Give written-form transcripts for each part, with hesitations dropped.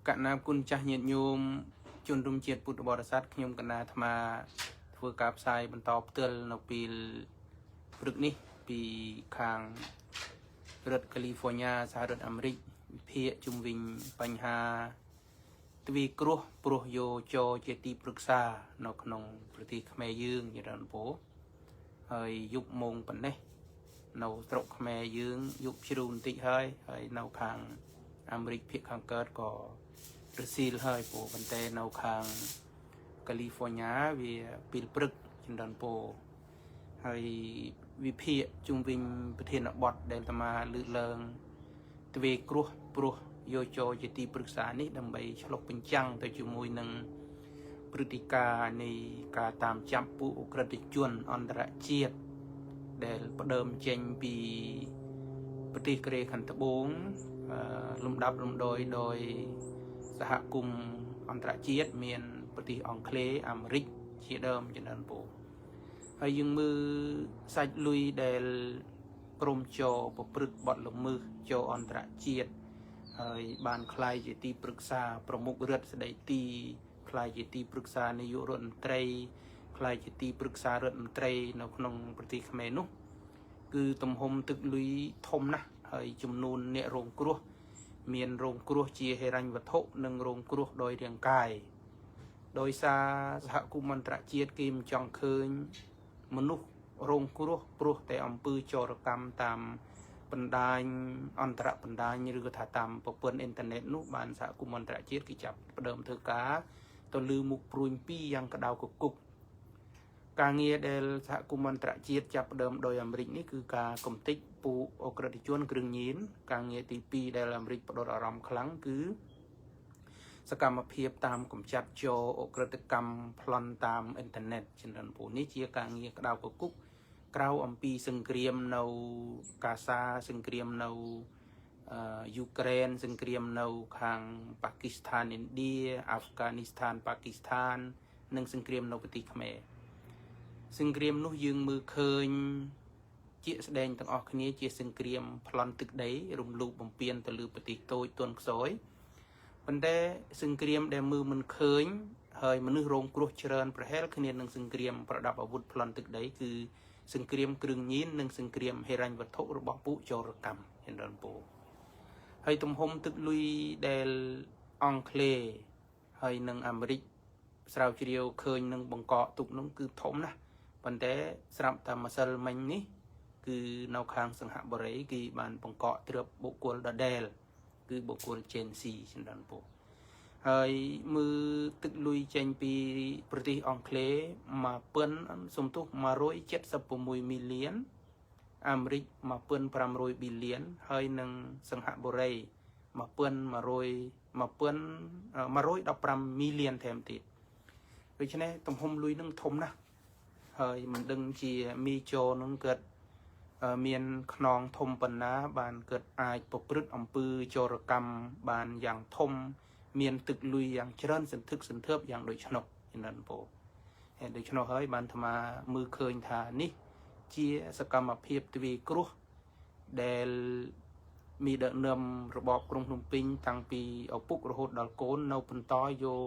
កណាគុណចាស់ញាតិញោមជនរួមជាតិពុទ្ធបរិស័ទខ្ញុំកណាអាត្មាធ្វើការផ្សាយបន្តផ្ទាល់នៅពេលព្រឹកនេះពីខាងរដ្ឋកាលីហ្វ័រញ៉ាសហរដ្ឋអាមេរិកវិភាគជុំវិញបញ្ហាទ្វីគ្រោះព្រោះយោចោជាទីប្រឹក្សានៅក្នុងប្រទេសខ្មែរយើងចរន្តពោហើយយុគម៉ោងប៉ុណ្ណេះនៅស្រុកខ្មែរយើងយុគជ្រូបន្តិចហើយហើយនៅខាងអាមេរិកភាគខាងកើតក៏រសៀលហើយពោប៉ុន្តែនៅខាងកាលីហ្វ័រញ៉ាវាពេលព្រឹកចន្ទពោហើយវិភាគជុំវិញប្រធានបទដែលអាត្មាលើកឡើងទ្វេគ្រោះព្រោះយោចោជាទីប្រឹក្សានេះដើម្បីឆ្លុះបញ្ចាំងទៅជាមួយនឹងព្រឹត្តិការណ៍នៃការតាមចាប់ពួកឧក្រិដ្ឋជនអន្តរជាតិដែលផ្ដើមចេញពីប្រទេសកូរ៉េខាងត្បូងលំដាប់លំដោយដោយសហគមន៍អន្តរជាតិមានប្រទេសអង់គ្លេសអាមេរិកជាដើមចំនួនពូហើយយើងមើលសាច់លុយដែលក្រុមចរប្រព្រឹត្តបទល្មើសចរអន្តរជាតិហើយបានក្លាយជាទីប្រឹក្សាប្រមុខរដ្ឋស្ដីទីក្លាយជាទីប្រឹក្សានាយករដ្ឋមន្ត្រីក្លាយជាទីប្រឹក្សារដ្ឋមន្ត្រីនៅក្នុងប្រទេសខ្មែរនោះគឺទំហំទឹកលុយធំណាស់ហើយចំនួនអ្នករងគ្រោះមានរងគ្រោះជាហិរញ្ញវត្ថុនិងរងគ្រោះដោយរាងកាយដោយសារសហគមន៍អន្តរជាតិគេមិនចង់ឃើញមនុស្សរងគ្រោះព្រោះតែអំពើចោរកម្មតាមបណ្ដាញអន្តរបណ្ដាញឬក៏ថាតាមប្រព័ន្ធអ៊ីនធឺណិតនោះបានសហគមន៍អន្តរជាតិគេចាប់ផ្ដើមធ្វើការទៅលើមុខព្រួញពីរយ៉ាងក្តៅគគុកការងារដែលសហគមន៍អន្តរជាតិចាប់ផ្ដើមដោយអាមេរិកនេះគឺការកំទេចពួកឧក្រិដ្ឋជនគ្រឿងញៀនការងារទី2ដែលអាមេរិកផ្ដោតអារម្មណ៍ខ្លាំងគឺសកម្មភាពតាមកម្ចាត់ចោរឧក្រិដ្ឋកម្មប្លន់តាមអ៊ីនធឺណិតចំណិនពូនេះជាការងារក្តៅគគុកក្រៅអំពីសង្គ្រាមនៅកាសាសង្គ្រាមនៅយូក្រែនសង្គ្រាមនៅខាងប៉ាគីស្ថានឥណ្ឌាអាហ្វហ្គានីស្ថានប៉ាគីស្ថាន និងសង្គ្រាមនៅប្រទេសខ្មែរសង្គ្រាមនោះយើងមើលឃើញជាក់ស្ដែងទាំងអស់គ្នាជាសង្គ្រាមប្លន់ទឹកដីរំលោភបំពានទៅលើប្រទេសតូចទន់ខ្សោយប៉ុន្តែសង្គ្រាមដែលមើលមិនឃើញហើយមនុស្សរងគ្រោះច្រើនប្រហែលគ្នានឹងសង្គ្រាមប្រដាប់អាវុធប្លន់ទឹកដីគឺសង្គ្រាមគ្រឿងញៀននិងសង្គ្រាមហិរញ្ញវត្ថុរបស់ពួកចោរកម្មហិនរនពូហើយទំហំទឹកលុយដែលអង់គ្លេសហើយនិងអាមេរិកស្រាវជ្រាវឃើញនឹងបង្កកទុកនោះគឺធំណាស់ប៉ុន្តែស្រាប់តែម្សិលមិញនេះគឺនៅខាងសង្ហបុរីគេបានបង្កកទ្រព្យបុគ្គលដដែលគឺបុគ្គល Gen Z ចម្រើនពូហើយមើលទឹកលុយចេញពីប្រទេសអង់គ្លេស1000សំទុះ176 million អាមេរិក1500 billion ហើយនិងសង្ហបុរី1100 1115 million ថែមទៀតដូច្នេះទំហំលុយនឹងធំណាស់ហើយមិនដឹងជាមីចោនឹងកើតមានខ្នងធំប៉ុណ្ណា បានកើតអាចប្រព្រឹត្តអំពើចោរកម្មបានយ៉ាងធំ មានទឹកលុយយ៉ាងច្រើនសន្ធឹកសន្ធាប់យ៉ាងដូចឆ្នោះចំណិនពោហើយដូច្នោះហើយបានអាត្មាមើលឃើញថានេះជាសកម្មភាពទ្វីគ្រោះដែលមានដឹកនាំរបបក្រុងភ្នំពេញតាំងពីឪពុករហូតដល់កូននៅបន្តយក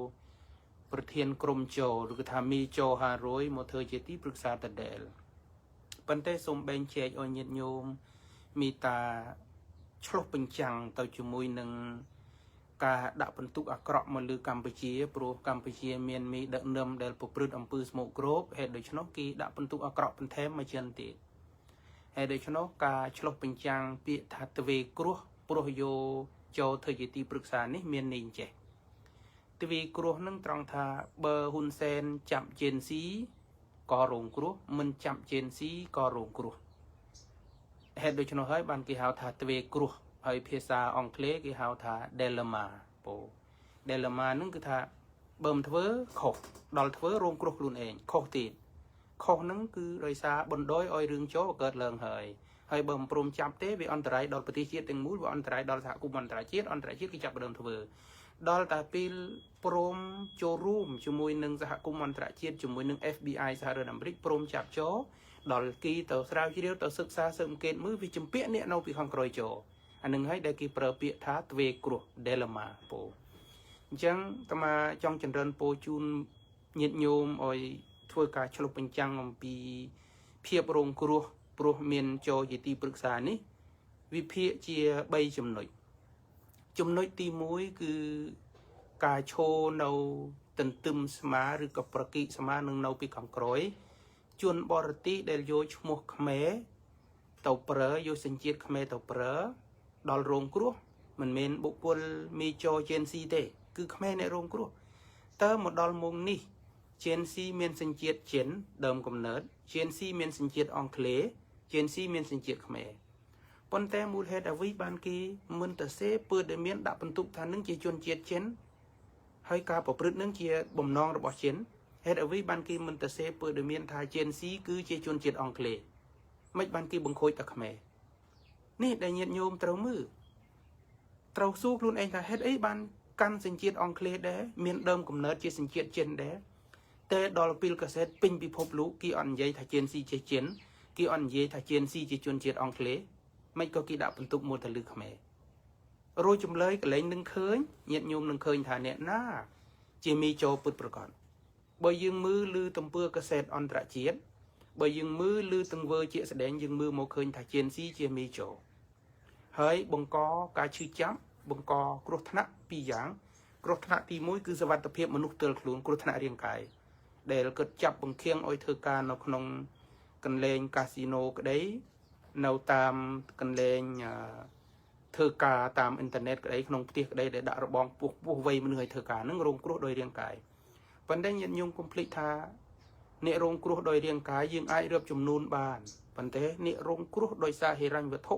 ប្រធានក្រុមចោឬក៏ថាមីចោ500មកធ្វើជាទីប្រឹក្សាដដែលប៉ុន្តែសូមបែងចែកឲ្យញាតិញោមមេត្តាឆ្លុះបញ្ចាំងទៅជាមួយនឹងការដាក់បន្ទុកអាក្រក់មកលើកម្ពុជាព្រោះកម្ពុជាមានមេដឹកនាំដែលប្រព្រឹត្តអំពើស្មោកគ្រោកហេតុដូច្នោះគេដាក់បន្ទុកអាក្រក់បន្ថែមមកជាងទៀតហេតុដូច្នោះការឆ្លុះបញ្ចាំងពាក្យថាទ្វេគ្រោះព្រោះយោចូលធ្វើជាទីប្រឹក្សានេះមានន័យចេះទ្វេគ្រោះនឹងត្រង់ថាបើហ៊ុនសែនចាប់ជេនស៊ីក៏រងគ្រោះមិនចាប់ជេនស៊ីក៏រងគ្រោះហេតុដូច្នោះហើយបានគេហៅថាទ្វេគ្រោះហើយភាសាអង់គ្លេសគេហៅថា dilemma ពោ dilemma នឹងគឺថាបើមិនធ្វើខុសដល់ធ្វើរងគ្រោះខ្លួនឯងខុសទៀតខុសហ្នឹងគឺដោយសារបណ្ដោយឲ្យរឿងចូលកើតឡើងហើយហើយបើមិនព្រមចាប់ទេវាអន្តរាយដល់ប្រទេសជាតិទាំងមូលវាអន្តរាយដល់សហគមន៍អន្តរជាតិអន្តរជាតិគេចាប់ផ្ដើមធ្វើដល់តែពេលព្រមចូលរួមជាមួយនឹងសហគមន៍អន្តរជាតិជាមួយនឹង FBI សហរដ្ឋអាមេរិកព្រមចាប់ចូលដល់គីទៅស្រាវជ្រាវទៅសិក្សាស៊ើបអង្កេតមើលវាចម្ពាក់អ្នកនៅពីខាងក្រោយចូលអានឹងហើយដែលគេប្រើពាក្យថាទ្វេគ្រោះ dilemma ពូ អញ្ចឹងអាត្មាចង់ចម្រើនពរជូនញាតិញោមឲ្យធ្វើការឆ្លុះបញ្ចាំងអំពីភាពរងគ្រោះព្រោះមានចូលជាទីប្រឹក្សានេះវិភាគជា3ចំណុចចំណុចទី1គឺការឈរនៅទន្ទឹមស្មាឬក៏ប្រគិស្មានឹងនៅពីខាងក្រោយជនបរទេសដែលយកឈ្មោះខ្មែរទៅប្រើយកសញ្ជាតិខ្មែរទៅប្រើដល់រងគ្រោះមិនមែនបុគ្គលមីចោ Gen Z ទេគឺខ្មែរអ្នករងគ្រោះតើមកដល់មុងនេះ Gen Z មានសញ្ជាតិចិនដើមកំណើត Gen Z មានសញ្ជាតិអង់គ្លេស Gen Z មានសញ្ជាតិខ្មែរប៉ុន្តែមូលហេតុអ្វីបានគេមិនទៅសេពើដែលមានដាក់បន្ទុកថានឹងជាជនជាតិចិនហើយការប្រព្រឹត្តនឹងជាបំណងរបស់ចិនហេតុអ្វីបានគេមិនទៅសេពើដែលមានថា Gen Z គឺជាជនជាតិអង់គ្លេសមិនបានគេបង្ខូចតែខ្មែរនេះដែលញាតិញោមត្រូវមើលត្រូវសួរខ្លួនឯងថាហេតុអីបានកាន់សញ្ជាតិអង់គ្លេសដែរមានដើមកំណើតជាសញ្ជាតិចិនដែរតែដល់ពេលកាសែតពេញពិភពលោកគេអត់និយាយថា Gen Z ជាចិនគេអត់និយាយថា Gen Z ជាជនជាតិអង់គ្លេសមិនក៏គេដាក់បន្ទុកមួយទៅលើខ្មែររួចចម្លើយកលែងនឹងឃើញញាតិញោមនឹងឃើញថាអ្នកណា ជាមីចោពិតប្រកបបើយើងមើលឬទំព័រកាសែតអន្តរជាតិបើយើងមើលឬទង្វើជាក់ស្ដែងយើងមើលមកឃើញថា Gen Z ជាមីចោហើយបង្កការឈឺចាប់បង្កគ្រោះថ្នាក់ពីរយ៉ាងគ្រោះថ្នាក់ទី1គឺសវត្ថភាពមនុស្សទល់ខ្លួនគ្រោះថ្នាក់រាងកាយដែលគាត់ចាប់បង្ខៀងឲ្យធ្វើការនៅក្នុងកន្លែងកាស៊ីណូក្តីនៅតាមកន្លែងធ្វើការតាមអ៊ីនធឺណិតក្តីក្នុងផ្ទះក្តីដែលដាក់របងពោះពោះវ័យមនុស្សឲ្យធ្វើការនឹងរងគ្រោះដោយរាងកាយប៉ុន្តែញាតិញោមកុំភ្លេចថាអ្នករងគ្រោះដោយរាងកាយយើងអាចរៀបចំនួនបានប៉ុន្តែអ្នករងគ្រោះដោយសារហិរញ្ញវត្ថុ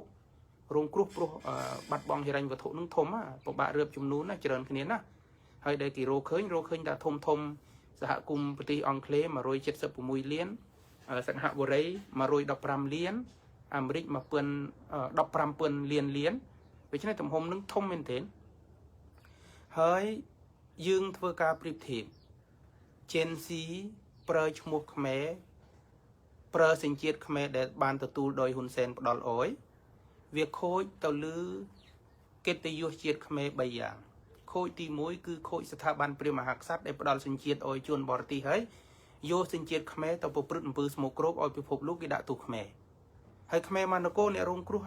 រងគ្រោះព្រោះបាត់បង់ហិរញ្ញវត្ថុនឹងធំពិបាករៀបចំនួនណាច្រើនគ្នាណាហើយដែលគេរកឃើញរកឃើញថាធំធំសហគមន៍ប្រទេសអង់គ្លេស176លានសិង្ហបុរី115លានអាមេរិក1015លានលានដូច្នេះទំហំនឹងធំមែនទែនហើយយើងធ្វើការប្រៀបធៀប Gen Z ប្រើឈ្មោះខ្មែរប្រើសញ្ជាតិខ្មែរដែលបានទទួលដោយហ៊ុនសែនផ្ដល់អោយវាខូចទៅលើកិត្តិយសជាតិខ្មែរ3យ៉ាងខូចទី1គឺខូចស្ថាប័នព្រះមហាក្សត្រដែលផ្ដល់សញ្ជាតិឲ្យជនបរទេសហើយយកសញ្ជាតិខ្មែរទៅប្រព្រឹត្តអំពើស្មោកគ្រោកឲ្យពិភពលោកគេដាក់ទោសខ្មែរហើយខ្មែរមកនគរអ្នករងគ្រោះ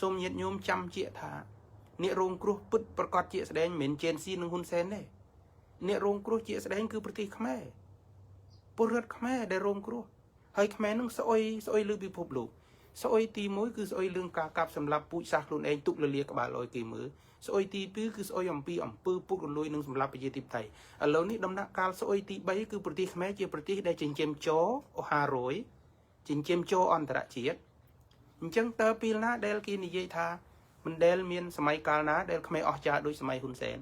សូមញាតិញោមចាំជាថាអ្នករងគ្រោះពិតប្រកបជាស្ដែងមិនមែន Gen Z និងហ៊ុនសែនទេអ្នករងគ្រោះជាស្ដែងគឺប្រទេសខ្មែរពលរដ្ឋខ្មែរដែលរងគ្រោះហើយខ្មែរនឹងស្អុយស្អុយលើពិភពលោកស្អុយទី1គឺស្អុយរឿងការកាប់សម្លាប់ពូជសាសន៍ខ្លួនឯងទុកលលាក្បាលឲ្យគេមើលស្អុយទី2គឺស្អុយអំពីអំពើពុករលួយនិងសម្លាប់ប្រជាធិបតេយ្យឥឡូវនេះដំណាក់កាលស្អុយទី3គឺប្រទេសខ្មែរជាប្រទេសដែលចិញ្ចឹមចោអូហារយចិញ្ចឹមចោអន្តរជាតិអញ្ចឹងតើពេលណាដែលគេនិយាយថាមិនដែលមានសម័យកាលណាដែលខ្មែរអស្ចារ្យដូចសម័យហ៊ុនសែន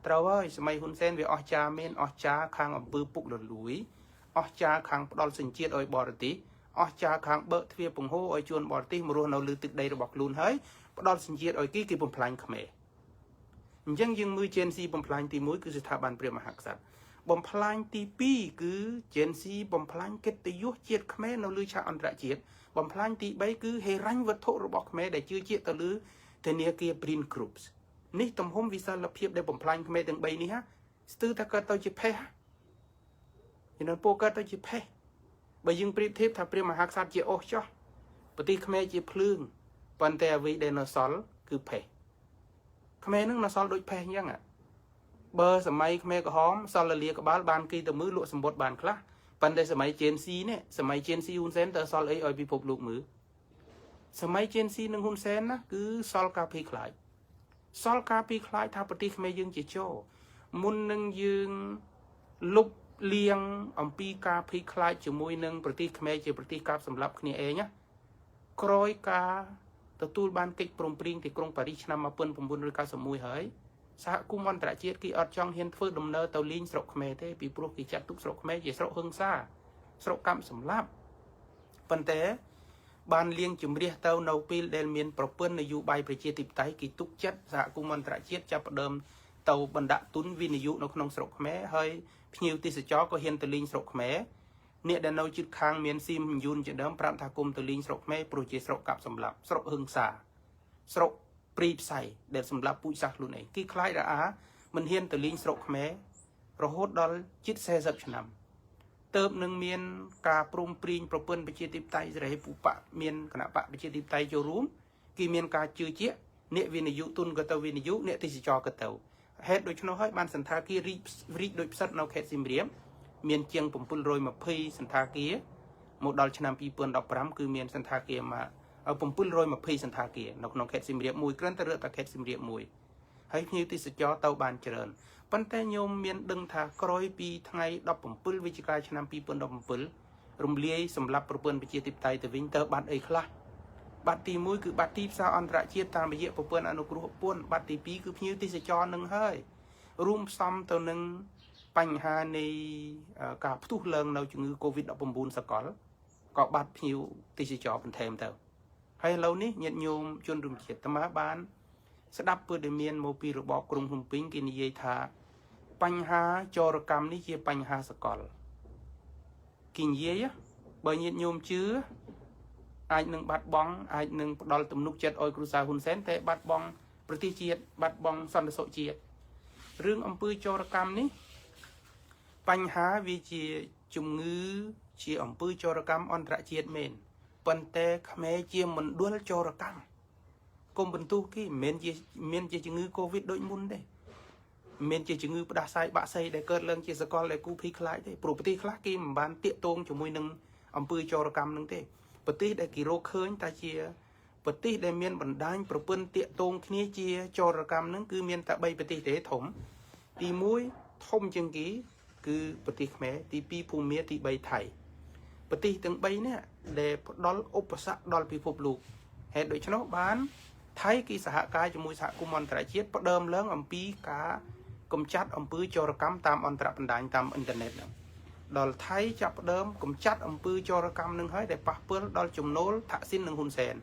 ត្រូវហើយសម័យហ៊ុនសែនវាអស្ចារ្យមែនអស្ចារ្យខាងអំពើពុករលួយអស្ចារ្យខាងផ្ដាល់សញ្ជាតិឲ្យបរទេសអស្ចារ្យខាងបើកទ្វារពង្ហោឲ្យជួនបរទេសមករស់នៅលើទឹកដីរបស់ខ្លួនហើយផ្ដល់សញ្ជាតិឲ្យគេគេបំផ្លាញខ្មែរអញ្ចឹងយើងមើល Gen Z បំផ្លាញទី1គឺស្ថាប័នព្រះមហាក្សត្របំផ្លាញទី2គឺ Gen Z បំផ្លាញកិត្តិយសជាតិខ្មែរនៅលើឆាកអន្តរជាតិបំផ្លាញទី3គឺហិរញ្ញវត្ថុរបស់ខ្មែរដែលជឿជាក់ទៅលើធនាគារ Print Groups នេះទំហំវិសាលភាពដែលបំផ្លាញខ្មែរទាំង3នេះហាស្ទើរតែកើតទៅជាផេះជំនាន់ពោកើតទៅជាផេះបើយើងប្រៀបធៀបថាព្រះមហាក្សត្រជាអុសចោះប្រទេសខ្មែរជាភ្លើងប៉ុន្តែអ្វីដែលនៅសល់គឺផេះខ្មែរនឹងនៅសល់ដូចផេះអញ្ចឹងបើសម័យខ្មែរក្រហមសល់លលាក្បាលបានគេទៅមើលលក់សម្បត្តិបានខ្លះប៉ុន្តែសម័យ Gen Z នេះសម័យ Gen Z ហ៊ុនសែនតើសល់អីឲ្យពិភពលោកមើលសម័យ Gen Z និងហ៊ុនសែនណាគឺសល់ការភ័យខ្លាចសល់ការភ័យខ្លាចថាប្រទេសខ្មែរយើងជាចោមុននឹងយើងលុបលៀងអំពីការភ័យខ្លាចជាមួយនឹងប្រទេសខ្មែរជាប្រទេសកាប់សម្លាប់គ្នាឯងណាក្រោយការទទួលបានកិច្ចព្រមព្រៀងទីក្រុងប៉ារីសឆ្នាំ1991ហើយសហគមន៍អន្តរជាតិគេអត់ចង់ហ៊ានធ្វើដំណើរទៅលេងស្រុកខ្មែរទេពីព្រោះគេចាត់ទុកស្រុកខ្មែរជាស្រុកហិង្សាស្រុកកម្មសម្លាប់ប៉ុន្តែបានលៀងជំរះទៅនៅពេលដែលមានប្រពន្ធនយោបាយប្រជាធិបតេយ្យគេទុកចិត្តសហគមន៍អន្តរជាតិចាប់ផ្ដើមទៅបណ្ដាក់ទុនវិនិយោគនៅក្នុងស្រុកខ្មែរហើយភ្ញៀវទេសចរក៏ហ៊ានទៅលេងស្រុកខ្មែរអ្នកដែលនៅជិតខាងមានស៊ីមយូនជាដើមប្រាប់ថាគុំទៅលេងស្រុកខ្មែរព្រោះជាស្រុកកាប់សម្លាប់ស្រុកហិង្សាស្រុកព្រីផ្សៃដែលសម្លាប់ពូជសាសន៍ខ្លួនឯងគេខ្លាចរអា មិនហ៊ានទៅលេងស្រុកខ្មែររហូតដល់ជិត40ឆ្នាំទៅនឹងមានការព្រមព្រៀងប្រពន្ធប្រជាធិបតេយ្យសេរីភូបៈមានគណៈបកប្រជាធិបតេយ្យចូលរួមគេមានការជឿជាក់អ្នកវិនិយោគទុនក៏ទៅវិនិយោគអ្នកទេសចរក៏ទៅហេតុដូច្នោះហើយបានសន្តាគាររីករីកដូចផ្សិតនៅខេត្តសៀមរាបមានជាង720សន្តាគារមកដល់ឆ្នាំ2015គឺមានសន្តាគារមក720សន្តាគារនៅក្នុងខេត្តសៀមរាបមួយគ្រាន់តែរើតែខេត្តសៀមរាបមួយហើយភ្ញៀវទេសចរទៅបានច្រើនប៉ុន្តែញោមមានដឹងថាក្រោយពីថ្ងៃ17វិច្ឆិកាឆ្នាំ2017រំលាយសម្រាប់ប្រពន្ធប្រជាធិបតេយ្យទៅវិញទៅបាត់អីខ្លះបាត់ទី1គឺបាត់ទីផ្សារអន្តរជាតិតាមរយៈប្រព័ន្ធអនុគ្រោះពន្ធបាត់ទី2គឺភ្ញៀវទេសចរនឹងហើយរួមផ្សំទៅនឹងបញ្ហានៃការផ្ទុះឡើងនៅជំងឺ Covid-19 សកលក៏បាត់ភ្ញៀវទេសចរបន្ថែមទៅហើយឥឡូវនេះញាតិញោមជនរួមជាតិអាត្មាបាន ស្ដាប់ព័ត៌មានមកពីរបបក្រុងភ្នំពេញគេនិយាយថាបញ្ហាចោរកម្មនេះជាបញ្ហាសកលគេនិយាយបើញាតិញោមជឿអាចនឹងបាត់បង់អាចនឹងផ្ដល់ទំនុកចិត្តឲ្យគ្រួសារហ៊ុនសែនតែបាត់បង់ប្រទេសជាតិបាត់បង់សន្តិសុខជាតិរឿងអំពើចោរកម្មនេះបញ្ហាវាជាជំងឺជាអំពើចោរកម្មអន្តរជាតិមែនប៉ុន្តែខ្មែរជាមណ្ឌលចោរកម្មកុំបន្ទោសគេមិនមែនជាមានជាជំងឺ Covid ដូចមុនទេមិនជាជំងឺផ្ដាសាយបាក់សីដែលកើតឡើងជាសកលដែលគូភីខ្លាចទេព្រោះប្រទេសខ្លះគេមិនបានតាកតងជាមួយនឹងអំពើចោរកម្មនឹងទេប្រទេសដែលគេរកឃើញតែជាប្រទេសដែលមានបណ្ដាញប្រពន្ធតាកតងគ្នាជាចោរកម្មនឹងគឺមានតែ3ប្រទេសទេធំទី1ធំជាងគេគឺប្រទេសខ្មែរទី2ភូមាទី3ថៃប្រទេសទាំង3នេះដែលផ្ដល់ឧបសគ្គដល់ពិភពលោកហេតុដូច្នោះបានថៃគេសហការជាមួយសហគមន៍អន្តរជាតិផ្ដើមឡើងអំពីការកម្ចាត់អំពើចោរកម្មតាមអន្តរបណ្ដាញតាមអ៊ីនធឺណិតហ្នឹងដល់ថៃចាប់ផ្ដើមកម្ចាត់អំពើចោរកម្មនឹងហើយដែលប៉ះពាល់ដល់ចំណូលថាក់ស៊ីននិងហ៊ុនសែន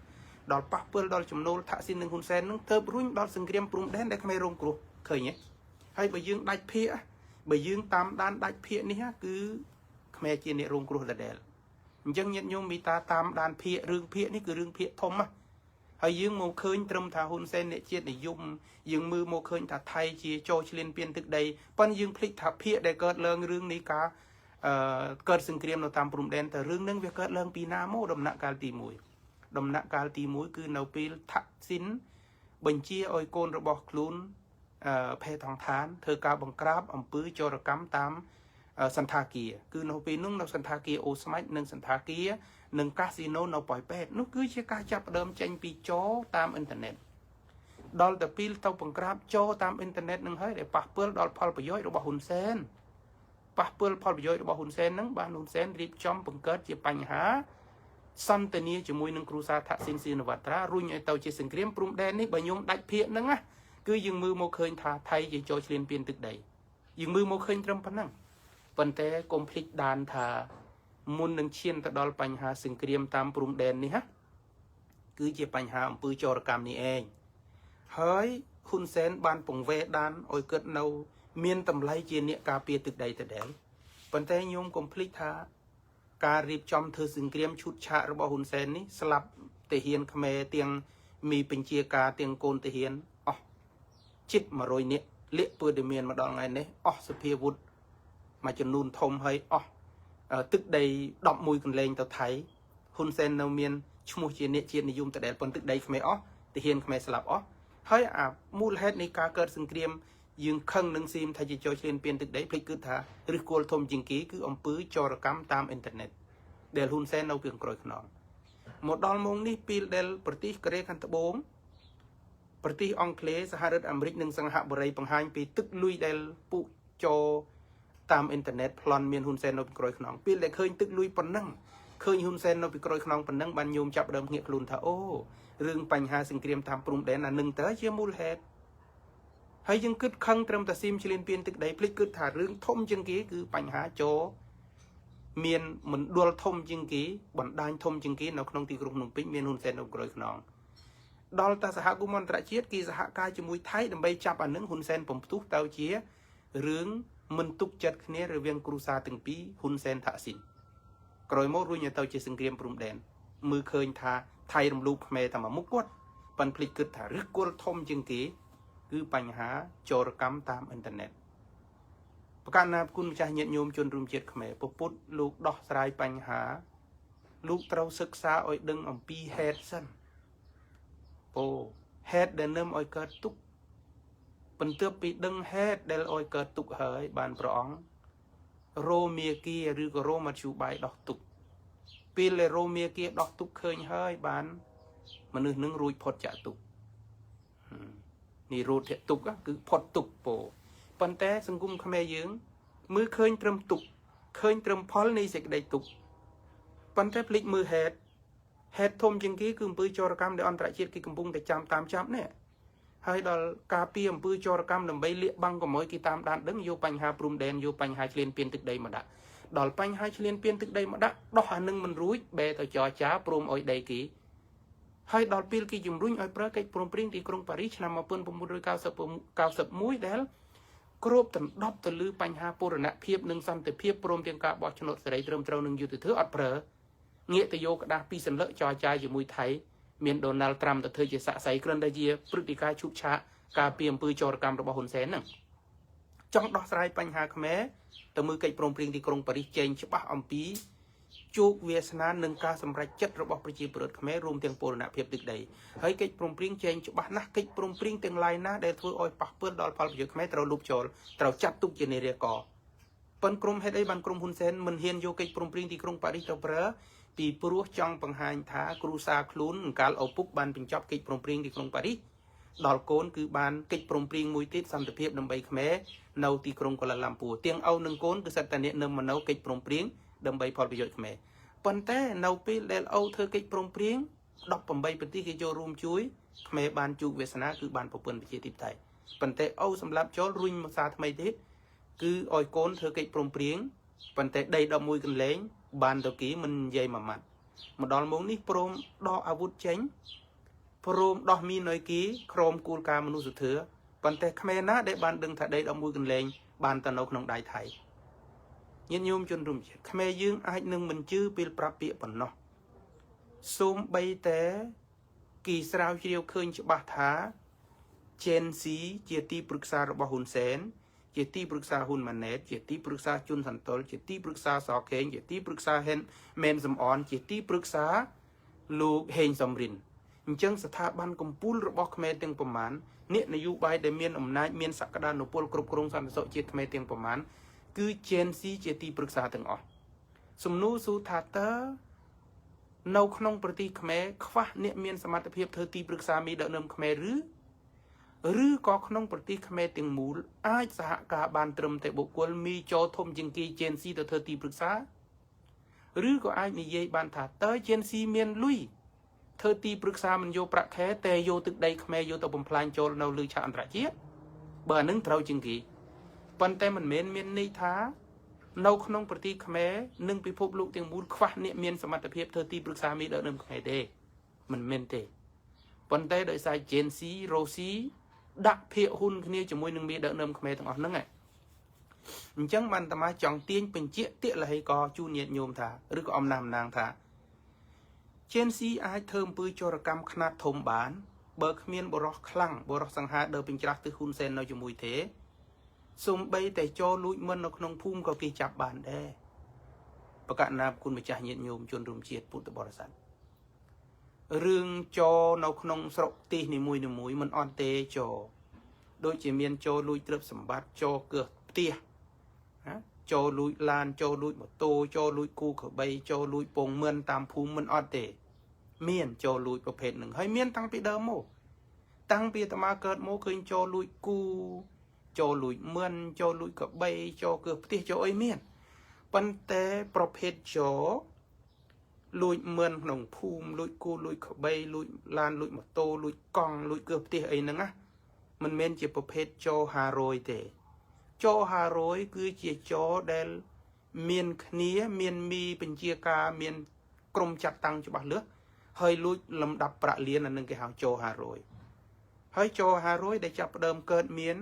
ដល់ប៉ះពាល់ដល់ចំណូលថាក់ស៊ីននិងហ៊ុនសែននឹងទៅរុញដល់សង្គ្រាមព្រំដែនដែលខ្មែររងគ្រោះឃើញទេហើយបើយើងដាច់ភាកបើយើងតាមដានដាច់ភាកនេះគឺខ្មែរជាអ្នករងគ្រោះដដែលអញ្ចឹងញាតិញោមមេត្តាតាមដានភាករឿងភាកនេះគឺរឿងភាកធំណាហើយយើងមកឃើញត្រឹមថាហ៊ុនសែនអ្នកជាតិនិយមយើងមើលមកឃើញថាថៃជាចូលឈ្លានពានទឹកដីប៉ុន្តែយើងភ្លេចថាភាកដែលកើតឡើងរឿងនេះការអឺកើតសង្គ្រាមនៅតាមព្រំដែនតែរឿងហ្នឹងវាកើតឡើងពីណាមកដំណាក់កាលទី1ដំណាក់កាលទី1គឺនៅពេលថាក់ស៊ីនបញ្ជាឲ្យកូនរបស់ខ្លួនអឺផេថងឋានធ្វើការបង្ក្រាបអំពើចោរកម្មតាមសន្តាគារគឺនៅពេលនោះនៅសន្តាគារអូស្មាច់និងសន្តាគារនិងកាស៊ីណូនៅប៉ោយប៉ែតនោះគឺជាការចាប់ផ្ដើមចេញពីចោរតាមអ៊ីនធឺណិតដល់ទៅពេលទៅបង្ក្រាបចោរតាមអ៊ីនធឺណិតនឹងហើយដែលប៉ះពាល់ដល់ផលប្រយោជន៍របស់ហ៊ុនសែនប៉ះពាល់ផលប្រយោជន៍របស់ហ៊ុនសែននឹងបានហ៊ុនសែនរៀបចំបង្កើតជាបញ្ហាសន្តានាជាមួយនឹងគ្រូសាថាក់ស៊ីនស៊ីនវត្រារុញឲ្យទៅជាសង្គ្រាមព្រំដែននេះបើញោមដាច់ភាកហ្នឹងណាគឺយើងមើលមកឃើញថាថៃជាចូលឈ្លានពានទឹកដីយើងមើលមកឃើញត្រឹមប៉ុណ្ណឹងប៉ុន្តែកុំភ្លេចដានថាមុននឹងឈានទៅដល់បញ្ហាសង្គ្រាមតាមព្រំដែននេះណាគឺជាបញ្ហាអំពើចោរកម្មនេះឯងហើយហ៊ុនសែនបានពង្វេដានឲ្យគិតនៅមានតម្លៃជាអ្នកការពារទឹកដីដដែលប៉ុន្តែញោមកុំភ្លេចថាការរៀបចំធ្វើសង្គ្រាមឈុតឆាករបស់ហ៊ុនសែននេះស្លាប់ទាហានខ្មែរទាំងមីបញ្ជាការទាំងកូនទាហានអស់ជិត100នាក់លាកព័ត៌មានមកដល់ថ្ងៃនេះអស់សភាវុធមួយចំនួនធំហើយអស់ទឹកដី11កន្លែងទៅថៃហ៊ុនសែននៅមានឈ្មោះជាអ្នកជាតិនិយមដដែលប៉ុន្តែទឹកដីខ្មែរអស់ទាហានខ្មែរស្លាប់អស់ហើយអាមូលហេតុនៃការកើតសង្គ្រាមយើងខឹងនឹងស៊ីមថាជាចូលឈ្លានពានទឹកដីភ្លេចគឺថាឫសគល់ធំជាងគេគឺអំពើចោរកម្មតាមអ៊ីនធឺណិតដែលហ៊ុនសែននៅពីក្រោយខ្នងមកដល់ម៉ោងនេះពេលដែលប្រទេសកូរ៉េខាងត្បូងប្រទេសអង់គ្លេសសហរដ្ឋអាមេរិកនិងសិង្ហបុរីបង្ហាញពីទឹកលុយដែលពួកចោរតាមអ៊ីនធឺណិតប្លន់មានហ៊ុនសែននៅពីក្រោយខ្នងពេលដែលឃើញទឹកលុយប៉ុណ្ណឹងឃើញហ៊ុនសែននៅពីក្រោយខ្នងប៉ុណ្ណឹងបានញោមចាប់ដើមភ្ញាក់ខ្លួនថាអូរឿងបញ្ហាសង្គ្រាមតាមព្រំដែនអានឹងតើជាមូលហេតុហើយយើងគិតខឹងត្រឹមតែស៊ីមឈ្លានពានទឹកដីភ្លេចគិតថារឿងធំជាងគេគឺបញ្ហាចោរមានមណ្ឌលធំជាងគេបណ្ដាញធំជាងគេនៅក្នុងទីក្រុងភ្នំពេញមានហ៊ុនសែននៅក្រោយខ្នងដល់តាសហគមន៍អន្តរជាតិគេសហការជាមួយថៃដើម្បីចាប់អានឹងហ៊ុនសែនបំផ្ទុះទៅជារឿងមិនទុកចិត្តគ្នារវាងគ្រួសារទាំងពីរហ៊ុនសែនថាក់ស៊ីនក្រោយមករុញឲ្យទៅជាសង្គ្រាមព្រំដែនមើលឃើញថាថៃរំលោភខ្មែរតែមួយមុខគាត់ប៉ិនភ្លេចគិតថាឫសគល់ធំជាងគេ គឺបញ្ហាចោរកម្មតាមអ៊ីនធឺណិតប្រកាសណាគុណម្ចាស់ញាតិញោមជនរួមជាតិខ្មែរពុទ្ធលោកដោះស្រាយបញ្ហាលោកត្រូវសិក្សាឲ្យដឹងអំពីហេតុសិនពោហេតុដែលនឹមឲ្យកើតទុក្ខបន្ទាប់ពីដឹងហេតុដែលឲ្យកើតទុក្ខហើយបានព្រះអង្គរោមាគាឬក៏រោមធ្យោបាយដោះទុក្ខពេលដែលរោមាគាដោះទុក្ខឃើញហើយបានមនុស្សនឹងរួចផុតចាកទុក្ខនិរោធទុក្ខគឺផុតទុក្ខពោប៉ុន្តែសង្គមខ្មែរយើងមើលឃើញត្រឹមទុក្ខឃើញត្រឹមផលនៃសេចក្តីទុក្ខប៉ុន្តែភ្លេចមើលហេតុហេតុធំជាងគេគឺអំពើចោរកម្មដែលអន្តរជាតិគេកំពុងតែចាំតាមចាប់នេះហើយដល់ការពីអំពើចោរកម្មដើម្បីលាក់បាំងកុំឲ្យគេតាមដានដឹងយកបញ្ហាព្រំដែនយកបញ្ហាឆ្លៀនពៀនទឹកដីមកដាក់ដល់បញ្ហាឆ្លៀនពៀនទឹកដីមកដាក់ដោះអានឹងមិនរួចបែរទៅចរចាព្រមឲ្យដីគេហើយដល់ពេលគេជំរុញឲ្យប្រើកិច្ចព្រមព្រៀងទីក្រុងប៉ារីសឆ្នាំ1991ដែលគ្របដណ្ដប់ទៅលើបញ្ហាពរណភាពនិងសន្តិភាពព្រមទាំងការបោះឆ្នោតសេរីត្រឹមត្រូវនិងយុត្តិធម៌អត់ប្រើងាកទៅយកក្តារពីសន្លឹកចរចាជាមួយថៃមានដូណាល់ត្រាំទៅធ្វើជាសាក្សីគ្រាន់តែជាព្រឹត្តិការណ៍ឈូកឆាកការពីអំពើចោរកម្មរបស់ហ៊ុនសែនហ្នឹងចង់ដោះស្រាយបញ្ហាខ្មែរទៅមើលកិច្ចព្រមព្រៀងទីក្រុងប៉ារីសចែងច្បាស់អំពីជោគវាសនានិងការសម្រេចចិត្តរបស់ប្រជាពលរដ្ឋខ្មែររួមទាំងពរណភាពទឹកដីហើយកិច្ចព្រមព្រៀងចែងច្បាស់ណាស់កិច្ចព្រមព្រៀងទាំងឡាយណាដែលធ្វើឲ្យប៉ះពាល់ដល់ផលប្រយោជន៍ខ្មែរត្រូវលុបចោលត្រូវចាត់ទុកជានិរាករប៉ុនក្រុមហេតុអីបានក្រុមហ៊ុនសែនមិនហ៊ានយកកិច្ចព្រមព្រៀងទីក្រុងប៉ារីសទៅប្រើពីព្រោះចង់បង្ហាញថាគ្រូសាខ្លួនកាលឪពុកបានបញ្ចប់កិច្ចព្រមព្រៀងទីក្រុងប៉ារីសដល់កូនគឺបានកិច្ចព្រមព្រៀងមួយទៀតសន្តិភាពដើម្បីខ្មែរនៅទីក្រុងកូឡាឡាំពួរទាំងឪនិងកូនគឺសិតតែអ្នកនឹមមកនៅកិច្ចព្រមព្រៀងដើម្បីផលប្រយោជន៍ខ្មែរប៉ុន្តែនៅពេលដែលឪធ្វើកិច្ចព្រមព្រៀង18ប្រទេសគេចូលរួមជួយខ្មែរបានជោគវាសនាគឺបានប្រពន្ធប្រជាធិបតេយ្យប៉ុន្តែឪសម្រាប់ចូលរុញមកសារថ្មីទៀតគឺឲ្យកូនធ្វើកិច្ចព្រមព្រៀងប៉ុន្តែដី11កន្លែងបានទៅគេមិននិយាយមួយម៉ាត់មកដល់ម៉ោងនេះព្រមដកអាវុធចេញព្រមដោះមីនឲ្យគេក្រមគោលការណ៍មនុស្សធម៌ប៉ុន្តែខ្មែរណាដែលបានដឹងថាដី11កន្លែងបានទៅនៅក្នុងដៃថៃញាតិញោមជនរួមជាតិខ្មែរយើងអាចនឹងមិនជឿពេលប្រាប់ពាក្យប៉ុណ្ណោះសូមបីតែគីស្រាវជ្រាវឃើញច្បាស់ថា Gen Z ជាទីប្រឹក្សារបស់ហ៊ុនសែនជាទីប្រឹក្សាហ៊ុនម៉ាណែតជាទីប្រឹក្សាជុនសន្តុលជាទីប្រឹក្សាសខេងជាទីប្រឹក្សាហេនមែនសំអនជាទីប្រឹក្សាលោកហេងសំរិនអញ្ចឹងស្ថាប័នកម្ពុជារបស់ខ្មែរទាំងប្រមាណអ្នកនយោបាយដែលមានអំណាចមានសក្តានុពលគ្រប់គ្រងសន្តិសុខជាតិខ្មែរទាំងប្រមាណគឺ Gen Z ជាទីប្រឹក្សាទាំងអស់សំណួរសួរថាតើនៅក្នុងប្រទេសខ្មែរខ្វះអ្នកមានសមត្ថភាពធ្វើទីប្រឹក្សាមេដឹកនាំខ្មែរឬឬក៏ក្នុងប្រទេសខ្មែរទាំងមូលអាចសហការបានត្រឹមតែបុគ្គលមីចោធំជាងគេ Gen Z ទៅធ្វើទីប្រឹក្សាឬក៏អាចនិយាយបានថាតើ Gen Z មានលុយធ្វើទីប្រឹក្សាមិនយកប្រាក់ខែតែយកទឹកដីខ្មែរយកទៅបំផ្លាញចូលនៅលើឆាកអន្តរជាតិបើអានឹងត្រូវជាងគេប៉ុន្តែមិនមែនមានន័យថានៅក្នុងប្រទេសខ្មែរនិងពិភពលោកទាំងមូលខ្វះអ្នកមានសមត្ថភាពធ្វើទីប្រឹក្សាមេដឹកនាំខ្មែរទេមិនមែនទេប៉ុន្តែដោយសារ Gen Z Rosie ដាក់ភាកហ៊ុនគ្នាជាមួយនឹងមេដឹកនាំខ្មែរទាំងអស់ហ្នឹងឯងអញ្ចឹងបានតាមាចង់ទាញបញ្ជាក់ទៀកលហីកជូនញាតិញោមថាឬក៏អំណាចអំណាងថា Gen Z អាចធ្វើអំពើចោរកម្មខ្នាតធំបានបើគ្មានបរោះខ្លាំងបរោះសង្ហាដើបញ្ច្រាស់ទិសហ៊ុនសែននៅជាមួយទេសំបីតែចូលលួចមិននៅក្នុងភូមិក៏គេចាប់បានដែរបកណាបគុណម្ចាស់ញាតិញោមជនរួមជាតិពុទ្ធបរិស័ទរឿងចោនៅក្នុងស្រុកទីនីមួយនីមួយមិនអត់ទេចោដូចជាមានចូលលួចទ្រព្យសម្បត្តិចោកើសផ្ទះណាចូលលួចឡានចូលលួចម៉ូតូចូលលួចគូក្របីចូលលួចពងមឿនតាមភូមិមិនអត់ទេមានចូលលួចប្រភេទនឹងហើយមានតាំងពីដើមមកតាំងពីអាត្មាកើតមកឃើញចូលលួចគូចូលលួចមឿនចូលលួចក្របីចូលកើសផ្ទះចូលអីមានប៉ុន្តែប្រភេទចោលួចមឿនក្នុងភូមិលួចគូលួចក្របីលួចឡានលួចម៉ូតូលួចកង់លួចកើសផ្ទះអីហ្នឹងណាមិនមែនជាប្រភេទចោ500ទេចោ500គឺជាចោដែលមានគ្នាមានមីបញ្ជាការមានក្រុមចាត់តាំងច្បាស់លាស់ហើយលួចលំដាប់ប្រាក់លានអានឹងគេហៅចោ500ហើយចោ500ដែលចាប់ផ្ដើមកើតមាន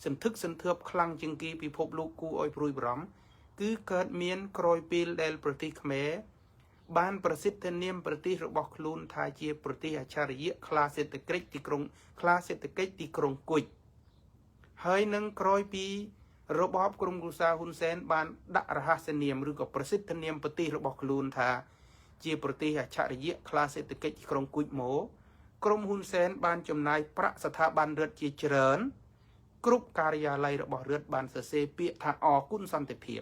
សន្ធឹកសន្ធាប់ខ្លាំងជាងគេពិភពលោកគួរឲ្យព្រួយបារម្ភគឺកើតមានក្រោយពេលដែលប្រទេសខ្មែរបានប្រសិទ្ធនាមប្រទេសរបស់ខ្លួនថាជាប្រទេសអច្ឆរិយៈខ្លាសេដ្ឋកិច្ចទីក្រុងខ្លាសេដ្ឋកិច្ចទីក្រុងគុជ ហើយនឹងក្រោយពីរបបក្រុមគ្រួសារហ៊ុនសែនបានដាក់រហស្សនាមឬក៏ប្រសិទ្ធនាមប្រទេសរបស់ខ្លួនថា ជាប្រទេសអច្ឆរិយៈខ្លាសេដ្ឋកិច្ចក្រុងគួចម៉ូក្រុមហ៊ុនសែនបានចំណាយប្រាក់ស្ថាប័នរដ្ឋជាច្រើន គ្រប់ការិយាល័យរបស់រដ្ឋបានសរសេរពាក្យថាអរគុណសន្តិភាព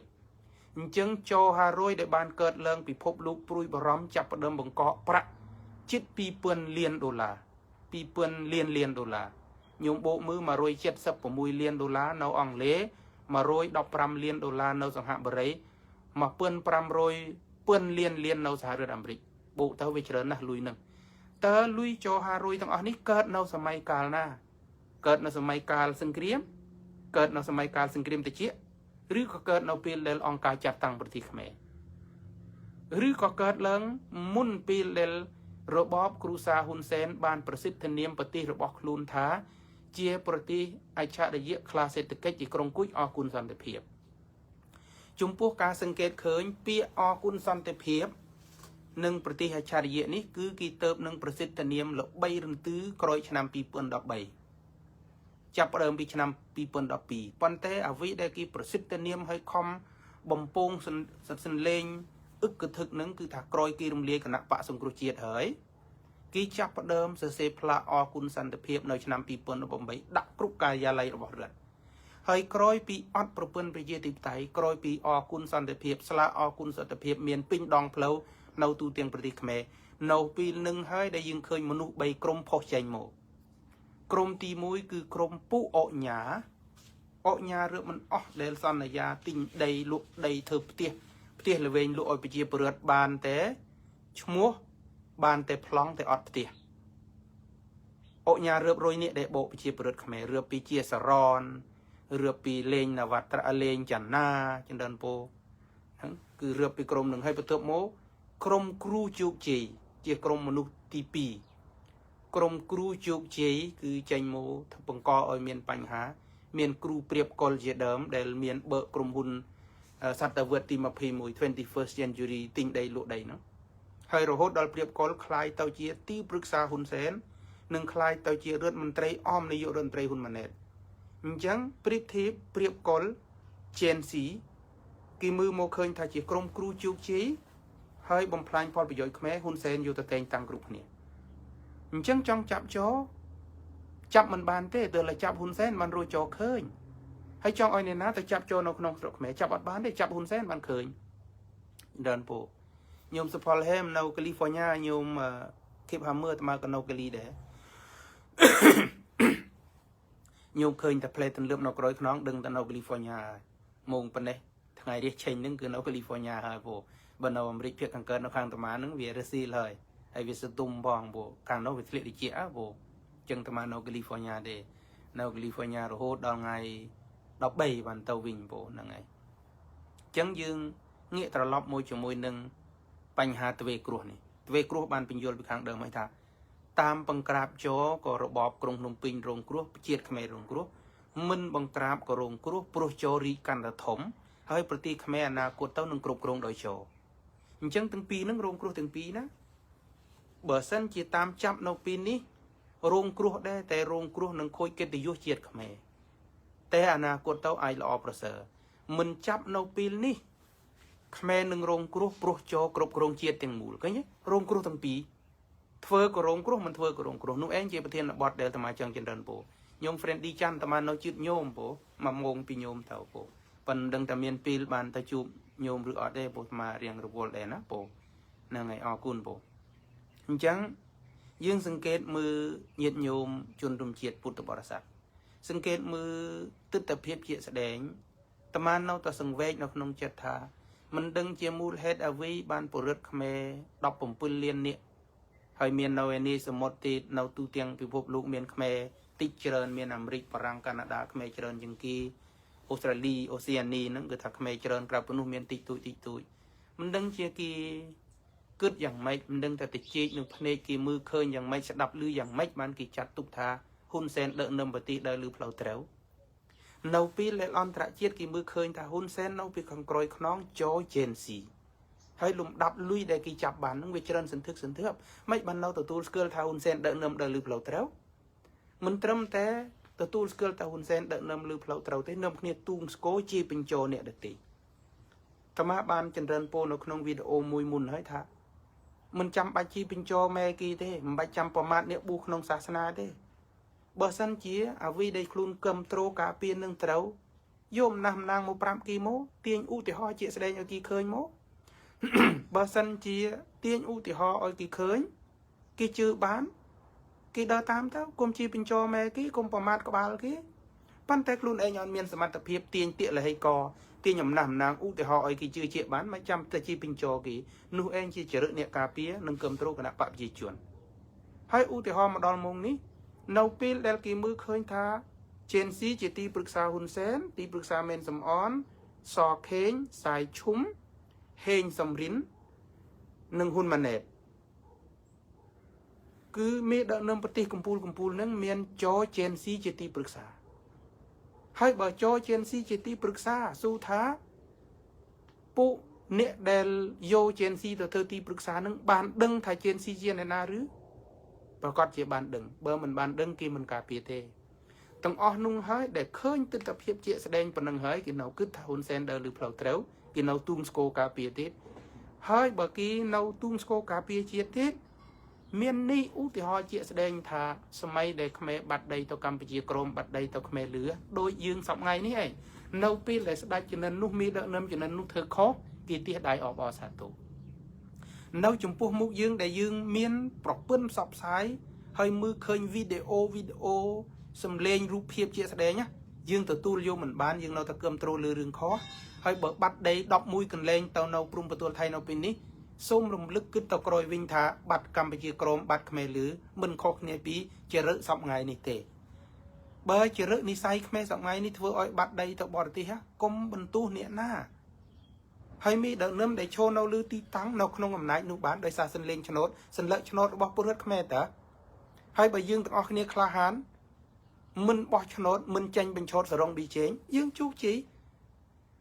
អញ្ចឹងចោ500ដែលបានកើតឡើងពិភពលោកព្រួយបារម្ភចាប់ផ្ដើមបង្កកប្រាក់ជិត2000លានដុល្លារ2000លានលានដុល្លារញោមបូកមើល176លានដុល្លារនៅអង់គ្លេស115លានដុល្លារនៅសហបុរី1500ពាន់លានលាននៅសហរដ្ឋអាមេរិកបូកទៅវាច្រើនណាស់លុយនឹងតើលុយចោ500ទាំងអស់នេះកើតនៅសម័យកាលណាកើតនៅសម័យកាលសង្គ្រាមកើតនៅសម័យកាលសង្គ្រាមតិចឬក៏កើតនៅពេលដែលអង្គការចាត់តាំងប្រទេសខ្មែរឬក៏កើតឡើងមុនពេលដែលរបបគ្រួសារហ៊ុនសែនបានប្រសិទ្ធនាមប្រទេសរបស់ខ្លួនថាជាប្រទេសអច្ឆរិយៈខ្លាសេដ្ឋកិច្ចទីក្រុងគួចអរគុណសន្តិភាពចំពោះការសង្កេតឃើញពាក្យអរគុណសន្តិភាពនិងប្រទេសអច្ឆរិយៈនេះគឺគេទៅនឹងប្រសិទ្ធនាមល្បីរន្ទឺក្រោយឆ្នាំ2013ចាប់ផ្ដើមពីឆ្នាំ2012ប៉ុន្តែអ្វីដែលគេប្រសិទ្ធនាមឲ្យខំបំពងសន្លេងអឹកកធឹកនឹងគឺថាក្រោយគេរំលាយគណៈបកសង្គ្រោះជាតិហើយគេចាប់ផ្ដើមសរសេរផ្លាកអរគុណសន្តិភាពនៅឆ្នាំ2018ដាក់គ្រប់ការិយាល័យរបស់រដ្ឋហើយក្រោយពីអត់ប្រពន្ធប្រជាធិបតេយ្យក្រោយពីអរគុណសន្តិភាពស្លាកអរគុណសន្តិភាពមានពេញដងផ្លូវនៅទូទាំងប្រទេសខ្មែរនៅពេលនឹងហើយដែលយើងឃើញមនុស្ស3ក្រុមផុសចេញមកក្រុមទី1គឺក្រុមពុអញ្ញាអញ្ញារឿងមិនអស់ដែលសន្យាទិញដីលក់ដីធ្វើផ្ទះផ្ទះល្វែងលក់ឲ្យប្រជាពលរដ្ឋបានតែឈ្មោះបានតែប្លង់តែអត់ផ្ទះអញ្ញារឿបរយនេះដែលបោកប្រជាពលរដ្ឋខ្មែររឿបពីជាសរនរឿបពីលេងនវត្រលេងចន្នាចន្ទនពោហ្នឹងគឺរឿបពីក្រុមនឹងឲ្យបន្ទាប់មកក្រុមគ្រូជោគជ័យជាក្រុមមនុស្សទី2ក្រុមគ្រូជោគជ័យគឺចេញមកបង្កឲ្យមានបញ្ហាមានគ្រូព្រៀបកុលជាដើមដែលមានបើកក្រុមហ៊ុនសតវត្សទី21 21st century ទិញដីលក់ដីនោះហើយរហូតដល់ព្រៀបកុលคล้ายទៅជាទីប្រឹក្សាហ៊ុនសែននិងคล้ายទៅជារដ្ឋមន្ត្រីអមនាយករដ្ឋមន្ត្រីហ៊ុនម៉ាណែតអញ្ចឹងប្រៀបធៀបព្រៀបកុល Gen Z គេមើលមកឃើញថាជាក្រុមគ្រូជោគជ័យហើយបំផ្លាញផលប្រយោជន៍ខ្មែរហ៊ុនសែនយកទៅតែងតាំងគ្រប់គ្នាអញ្ចឹងចង់ចាប់ចោចាប់មិនបានទេទើបតែចាប់ហ៊ុនសែនបានរួចចោឃើញហើយចង់ឲ្យអ្នកណាទៅចាប់ចូលនៅក្នុងស្រុកខ្មែរចាប់អត់បានទេចាប់ហ៊ុនសែនបានឃើញដើនពូញោមសុផលហេមនៅកាលីហ្វ័រញ៉ាញោមគីបហាមើអាត្មាក៏នៅកាលីដែរញោមឃើញតែផ្លែទន្លឹបនៅក្រោយខ្នងដឹងតែនៅកាលីហ្វ័រញ៉ាហើយម៉ោងប៉ុណ្ណេះថ្ងៃរះឆេងហ្នឹងគឺនៅកាលីហ្វ័រញ៉ាហើយពូបើនៅអាមេរិកភាគខាងកើតនៅខាងតាមាហ្នឹងវារស៊ីលហើយហើយវាស្ទុំផងពូខាងនោះវាធ្លាក់តិចពូចឹងតាមានៅកាលីហ្វ័រញ៉ាទេនៅកាលីហ្វ័រញ៉ារហូតដល់ថ្ងៃ13បានទៅវិញពូហ្នឹងហើយចឹងយើងងាកត្រឡប់មួយជាមួយនឹងបញ្ហាទ្វេគ្រោះនេះទ្វេគ្រោះបានបញ្យល់ពីខាងដើមហើយថាតាមបង្ក្រាបចោក៏របបក្រុងភ្នំពេញរងគ្រោះជាតិខ្មែររងគ្រោះមិនបង្ក្រាបក៏រងគ្រោះព្រោះចោរីកកាន់តែធំហើយប្រទេសខ្មែរអនាគតទៅនឹងគ្រប់គ្រងដោយចោអញ្ចឹងទាំងពីរនឹងរងគ្រោះទាំងពីរណាបើសិនជាតាមចាប់នៅពេលនេះរងគ្រោះដែរតែរងគ្រោះនឹងខូចកិត្តិយសជាតិខ្មែរតែអនាគតទៅអាចល្អប្រសើរមិនចាប់នៅពេលនេះខ្មែរនឹងរងគ្រោះព្រោះចោគ្រប់គ្រងជាតិទាំងមូលឃើញទេរងគ្រោះទាំងពីរធ្វើក៏រងគ្រោះមិនធ្វើក៏រងគ្រោះនោះឯងជាប្រធានបទដែលអាត្មាចង់ចម្រើនពូញោម Friendly ច័ន្ទអាត្មានៅជិតញោមពូមួយម៉ោងពីញោមទៅពូប៉ុន្តែដឹងតែមានពេលបានទៅជួបញោមឬអត់ទេពូអាត្មារៀងរវល់ដែរណាពូហ្នឹងហើយអរគុណពូអញ្ចឹងយើងសង្កេតមើលញាតិញោមជនរួមជាតិពុទ្ធបរិស័ទសង្កេតមើលទិដ្ឋភាពជាក់ស្ដែងអាត្មានៅតែសង្វេគនៅក្នុងចិត្តថាមិនដឹងជាមូលហេតុអ្វីបានពលរដ្ឋខ្មែរ17លាននាក់ហើយមាននៅឯនេះសមុទ្រទៀតនៅទូទាំងពិភពលោកមានខ្មែរតិចច្រើនមានអាមេរិកបារាំងកាណាដាខ្មែរច្រើនជាងគេអូស្ត្រាលីអូសេអានីហ្នឹងគឺថាខ្មែរច្រើនក្រៅពីនោះមានតិចតួចតិចតួចមិនដឹងជាគេគិតយ៉ាងម៉េចមិនដឹងតែតិចនឹងភ្នែកគេមើលឃើញយ៉ាងម៉េចស្ដាប់ឮយ៉ាងម៉េចបានគេចាត់ទុកថាហ៊ុនសែនដឹកនាំប្រទេសដើរលើផ្លូវត្រូវនៅពេលដែលអន្តរជាតិគេមើលឃើញថាហ៊ុនសែននៅពីខាងក្រោយខ្នងចោ Gen Z ហើយលំដាប់លុយដែលគេចាប់បានហ្នឹងវាច្រើនសន្ធឹកសន្ធាប់មិនបាននៅទទួលស្គាល់ថាហ៊ុនសែនដឹកនាំដើរលើផ្លូវត្រូវមិនត្រឹមតែ ទទួលស្គាល់តែហ៊ុនសែនដឹកនាំលើផ្លូវត្រូវទេនាំគ្នាទូងស្គរជាបញ្ចរអ្នកដទៃអាត្មាបានចម្រើនពោនៅក្នុងវីដេអូមួយមុនហើយថាមិនចាំបាច់ជាបញ្ចរម៉ែគីទេមិនបាច់ចាំប្រមាថអ្នកបួសក្នុងសាសនាទេបើសិនជាអាវីដែលខ្លួនកឹមត្រូការពារនឹងត្រូវយកម្នះម្នាងមកប្រាប់គីមកទាញឧទាហរណ៍ជាក់ស្ដែងឲ្យគីឃើញមក បើសិនជាទាញឧទាហរណ៍ឲ្យគេឃើញគេជឿបានគេដើរតាមទៅកុំជាបញ្ចរម៉ែគេកុំប្រមាថក្បាលគេប៉ុន្តែខ្លួនឯងអត់មានសមត្ថភាពទាញទាកលហិកទាញអំណះអំណាងឧទាហរណ៍ឲ្យគេជឿជាក់បានមិនចាំទៅជាបញ្ចរគេនោះឯងជាចរិតអ្នកការពារនិងគ្រប់គ្រងគណៈបកប្រជាជនហើយឧទាហរណ៍មកដល់មុងនេះនៅពេលដែលគេមើលឃើញថាជេនស៊ីជាទីប្រឹក្សាហ៊ុនសែនទីប្រឹក្សាមេនសំអនសខេងសាយឈុំហេងសំរិននិងហ៊ុនម៉ាណែតគឺមេដឹកនាំប្រទេសកម្ពុជាកម្ពុជានឹងមានចជេនស៊ីជាទីប្រឹក្សាហើយបើចជេនស៊ីជាទីប្រឹក្សាស៊ូថាពួកអ្នកដែលយកជេនស៊ីទៅធ្វើទីប្រឹក្សានឹងបានដឹងថាជេនស៊ីជាអ្នកណាឬប្រកាសជាបានដឹងបើមិនបានដឹងគេមិនការពារទេទាំងអស់នោះហើយដែលឃើញទិដ្ឋភាពជាក់ស្ដែងប៉ុណ្ណឹងហើយគេនៅគិតថាហ៊ុនសែនដើរលើផ្លូវត្រូវគេនៅទូងស្គរការពារទៀតហើយបើគេនៅទូងស្គរការពារជាតិទៀតមាននេះឧទាហរណ៍ជាក់ស្ដែងថាសម័យដែលខ្មែរបាត់ដីទៅកម្ពុជាក្រមបាត់ដីទៅខ្មែរលឿដូចយើងសប្ងៃនេះឯងនៅពេលដែលស្ដេចជំនិននោះមានដឹកនាំជំនិននោះធ្វើខុសគេទះដៃអបអរសាទរនៅចំពោះមុខយើងដែលយើងមានប្រពន្ធផ្សព្វផ្សាយហើយមើលឃើញវីដេអូវីដេអូសំឡេងរូបភាពជាក់ស្ដែងណាយើងទទួលយកមិនបានយើងនៅតែគាំទ្រលើរឿងខុសហើយបើបាត់ដី11កន្លែងទៅនៅព្រំប្រទល់ថៃនៅពេលនេះសូមរំលឹកគិតទៅក្រោយវិញថាបាត់កម្ពុជាក្រមបាត់ខ្មែរលឺមិនខុសគ្នាពីចរិតសពថ្ងៃនេះទេបើចរិតនិស័យខ្មែរសពថ្ងៃនេះធ្វើឲ្យបាត់ដីទៅបរទេសកុំបន្ទោសអ្នកណាហើយមានដឹកនាំដែលឈរនៅលើទីតាំងនៅក្នុងអំណាចនោះបានដោយសារសន្លេងឆ្នោតសន្លឹកឆ្នោតរបស់ពលរដ្ឋខ្មែរតើហើយបើយើងទាំងអស់គ្នាក្លាហានមិនបោះឆ្នោតមិនចាញ់បញ្ឆោតសរងប៊ីជេងយើងជោគជ័យ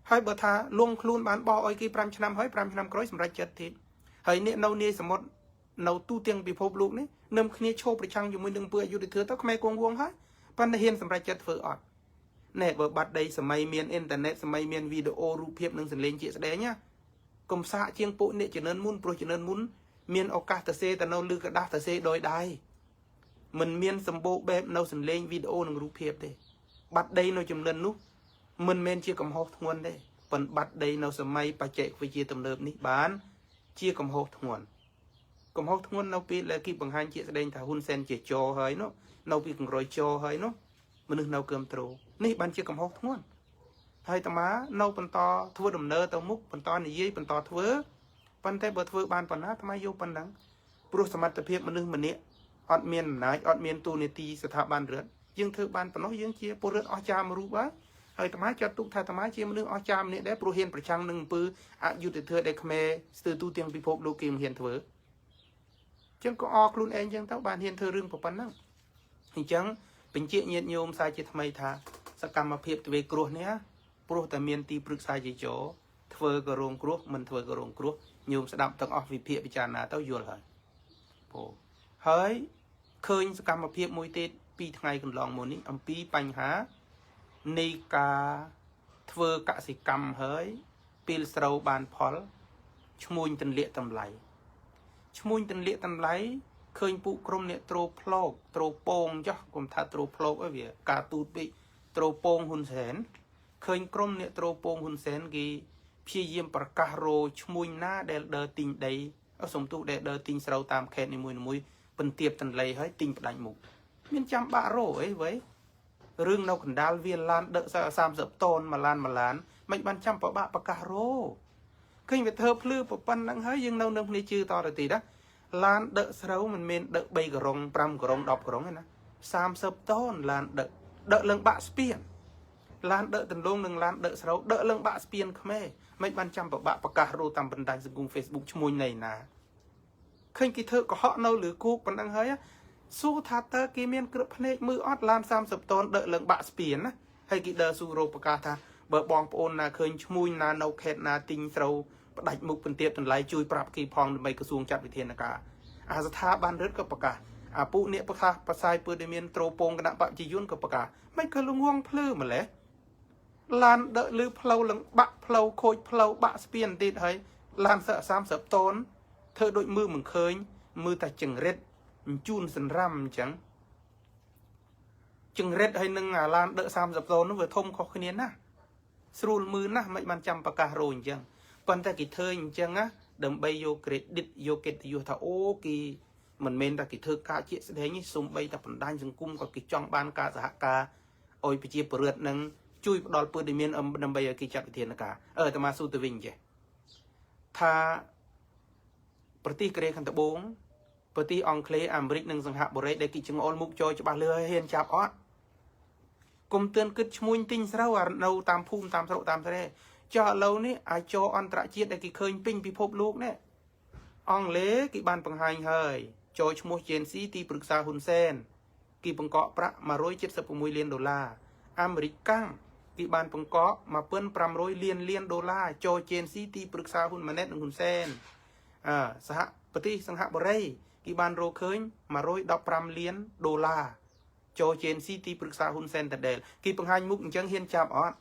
ហើយបើថាលងខ្លួនបានបោះឲ្យគេ5ឆ្នាំហើយ5ឆ្នាំក្រោយសម្រេចចិត្តទៀតហើយអ្នកនៅនាយសមុទ្រនៅទូទាំងពិភពលោកនេះនឹមគ្នាឈោប្រឆាំងជាមួយនឹងពើអយុធធម៌ទៅខ្មែរគងវងហើយប៉ុន្តែហ៊ានសម្រេចចិត្តធ្វើអត់ណែបើបាត់ដីសម័យមានអ៊ីនធឺណិតសម័យមានវីដេអូរូបភាពនិងសំឡេងជាក់ស្ដែងណាកុំសាកជាងពួកអ្នកជំនាន់មុនព្រោះជំនាន់មុនមានឱកាសទៅសេទៅនៅលើក្រដាសទៅសេដោយដៃមិនមានសម្បូរបែបនៅសំឡេងវីដេអូនិងរូបភាពទេបាត់ដីនៅជំនាន់នោះមិនមែនជាកំហុសធ្ងន់ទេប៉ុន្តែបាត់ដីនៅសម័យបច្ចេកវិទ្យាទំនើបនេះបានជាកំហុសធ្ងន់កំហុសធ្ងន់នៅពេលដែលគេបង្ហាញជាក់ស្ដែងថាហ៊ុនសែនជាចោហើយនោះនៅពីកង្រយចោហើយនោះមនុស្សនៅកើមត្រូនេះបានជាកំហុសធ្ងន់ហើយតាមានៅបន្តធ្វើដំណើរទៅមុខបន្តនិយាយបន្តធ្វើប៉ុន្តែបើធ្វើបានប៉ុណ្ណាអាត្មាយកប៉ុណ្ណឹងព្រោះសមត្ថភាពមនុស្សម្នាក់អត់មានអំណាចអត់មានទូនាទីស្ថាប័នរដ្ឋយើងធ្វើបានប៉ុណ្ណោះយើងជាពលរដ្ឋអស្ចារ្យមួយរូបហើយហើយអាត្មាចាត់ទុកថាអាត្មាជាមនុស្សអស្ចារ្យម្នាក់ដែរព្រោះហ៊ានប្រឆាំងនឹងអំពើអយុត្តិធម៌ដែលខ្មែរស្ទើរទូទាំងពិភពលោកគេមិនហ៊ានធ្វើចឹងក៏អខ្លួនឯងចឹងទៅបានហ៊ានធ្វើរឿងប៉ុណ្ណឹងអញ្ចឹងបញ្ជាញាតញោមសាជាថ្មីថាសកម្មភាពទ្វេគ្រោះនេះព្រោះតែមានទីប្រឹក្សាជាចោធ្វើក៏រងគ្រោះមិនធ្វើក៏រងគ្រោះញោមស្ដាប់ទាំងអស់វិភាគពិចារណាទៅយល់ហើយពោហើយឃើញសកម្មភាពមួយទៀតពីថ្ងៃកន្លងមកនេះអំពីបញ្ហានៃការធ្វើកសិកម្មហើយពេលស្រូវបានផលឈ្មួញទន្លាក់តម្លៃឈ្មួញទន្លាក់តម្លៃឃើញពួកក្រុមអ្នកត្រូផ្លោកត្រូពងចុះកុំថាត្រូផ្លោកអីវាការទូតពេកត្រូពងហ៊ុនសែនឃើញក្រុមអ្នកត្រូពងហ៊ុនសែនគេព្យាយាមប្រកាសរោឈ្មួញណាដែលដើរទិញដីសំទុះដែលដើរទិញស្រូវតាមខេត្តនីមួយៗពន្ទៀបទន្លេហើយទិញផ្ដាច់មុខមានចាំបាក់រោអីវ៉ៃរឿងនៅកណ្ដាលវាឡានដឹក30តូនមួយឡានមួយឡានមិនបានចាំប្របាក់ប្រកាសរោឃើញវាធ្វើភ្លឺប៉ុណ្្នឹងហើយយើងនៅនឹងគ្នាជឿតទៅទៀតណាឡានដឹកស្រូវមិនមែនដឹក3ក្រុង5ក្រុង10ក្រុងទេណា30តូនឡានដឹកដឹកឡើងបាក់ស្ពានឡានដឹកដណ្ដងនិងឡានដឹកស្រូវដឹកឡើងបាក់ស្ពានខ្មែរមិនបានចាំប្របាក់ប្រកាសរោតាមបណ្ដាញសង្គម Facebook ឈ្មោះនៃណាឃើញគេធ្វើកុហកនៅលើគោកប៉ុណ្្នឹងហើយសួរថាតើគេមានក្រឹបភ្នែកមើលអត់ឡាន30តូនដឹកឡើងបាក់ស្ពានណាហើយគេដើរស៊ូរោគប្រកាសថាបើបងប្អូនណាឃើញឈ្មោះណានៅខេត្តណាទិញស្រូវផ្ដាច់មុខពន្ទៀបតម្លៃជួយប្រាប់គេផងដើម្បីក្រសួងចាត់វិធានការអាស្ថាប័នរដ្ឋក៏ប្រកាស អាពួកអ្នកប្រកាសផ្សាយព័ត៌មានត្រូពងគណៈបព្វជិជនក៏ប្រកាសមិនក៏លងងភ្លឺម្លេះឡានដឹកលឺផ្លូវលំបាក់ផ្លូវខូចផ្លូវបាក់ស្ពានទៀតហើយឡានសឹក30តូនធ្វើដូចមើលមិនឃើញមើលតែចង្រិតជូនសន្រាំអញ្ចឹងចង្រិតហើយនឹងអាឡានដឹក30តូននោះវាធំខុសគ្នាណាស់ស្រួលមើលណាស់មិនបានចាំប្រកាសរោអញ្ចឹងប៉ុន្តែគេធ្វើអញ្ចឹងណាដើម្បីយក credit យកកិត្តិយសថាអូគេមិនមែនតែគេធ្វើការជាក់ស្ដែងទេសូម្បីតែបណ្ដាញសង្គមក៏គេចង់បានការសហការឲ្យប្រជាពលរដ្ឋនឹងជួយផ្ដល់ព័ត៌មានដើម្បីឲ្យគេចាត់វិធានការអឺតែមកស៊ូទៅវិញចេះថាប្រទេសកូរ៉េខាងត្បូងប្រទេសអង់គ្លេសអាមេរិកនិងសង្ហបុរីដែលគេចង្អុលមុខចូលច្បាស់លឿហ៊ានចាប់អត់គុំទឿនគិតឈ្មួញទិញស្រូវអានៅតាមភូមិតាមស្រុកតាមស្រែចុះឥឡូវនេះអាចចូលអន្តរជាតិដែលគេឃើញពេញពិភពលោកនេះអង់គ្លេសគេបានបង្ហាញហើយចូលឈ្មោះ Jency ទីប្រឹក្សាហ៊ុនសែនគេបង្កក់ប្រាក់176លានដុល្លារអាមេរិកកាំងគេបានបង្កក់1500លានលានដុល្លារចូល Jency ទីប្រឹក្សាហ៊ុនម៉ាណែតនិងហ៊ុនសែនអឺសហប្រទេសសង្ហបុរីគេបានរកឃើញ115លានដុល្លារចូល Jency ទីប្រឹក្សាហ៊ុនសែនតដែលគេបង្ហាញមុខអញ្ចឹងហ៊ានចាប់អត់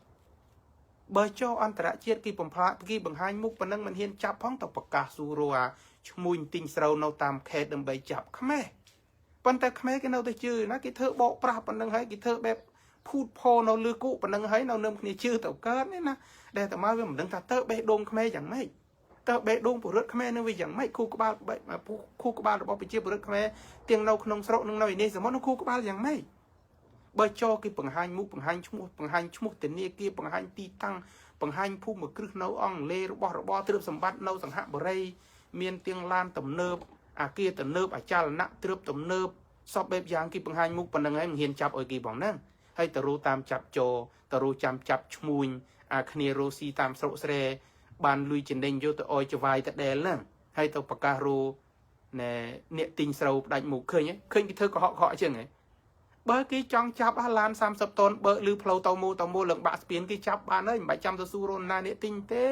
បើចោអន្តរជាតិគេបំផ្លាគេបង្ហាញមុខប៉ុណ្ណឹងមិនហ៊ានចាប់ផងទៅប្រកាសស៊ូរអាឈ្មួញទិញស្រូវនៅតាមខេត្តដើម្បីចាប់ខ្មែរប៉ុន្តែខ្មែរគេនៅតែជឿណាគេធ្វើបោកប្រាស់ប៉ុណ្ណឹងហើយគេធ្វើបែបភូតផនៅលើគូប៉ុណ្ណឹងហើយនៅនឹមគ្នាជឿទៅកើតនេះណាដែលតែមកវាមិនដឹងថាទៅបេះដូងខ្មែរយ៉ាងម៉េចតើបេះដូងពលរដ្ឋខ្មែរនឹងវាយ៉ាងម៉េចគូក្បាលគូក្បាលរបស់ប្រជាពលរដ្ឋខ្មែរទាំងនៅក្នុងស្រុកនិងនៅឯនេះសមុទ្រនោះគូក្បាលយ៉ាងម៉េចបើចោគេបង្ហាញមុខបង្ហាញឈ្មោះបង្ហាញឈ្មោះធនាគារបង្ហាញទីតាំងបង្ហាញភូមិគ្រឹះនៅអង់គ្លេសរបស់របរទ្រព្យសម្បត្តិនៅសង្ហបុរីមានទាំងឡានទំនើបអាគារទំនើបអចលនៈទ្រព្យទំនើបសពបែបយ៉ាងគេបង្ហាញមុខប៉ុណ្្នឹងហើយមិនហ៊ានចាប់ឲ្យគេបងហ្នឹងហើយទៅរੂតាមចាប់ចោទៅរੂចាំចាប់ឈ្មួញអាគ្នារស់ស៊ីតាមស្រុកស្រែបានលុយចំណេញយកទៅអោយចវាយតដែលហ្នឹងហើយទៅប្រកាសរੂណែអ្នកទិញស្រូវផ្ដាច់មុខឃើញឃើញគេធ្វើកុហកកុហកអញ្ចឹងហ៎បើគេចង់ចាប់អាឡាន30តូនបើលឺផ្លូវតមូតមូឡើងបាក់ស្ពានគេចាប់បានហើយមិនបាច់ចាំទៅស៊ូរណាអ្នកទិញទេ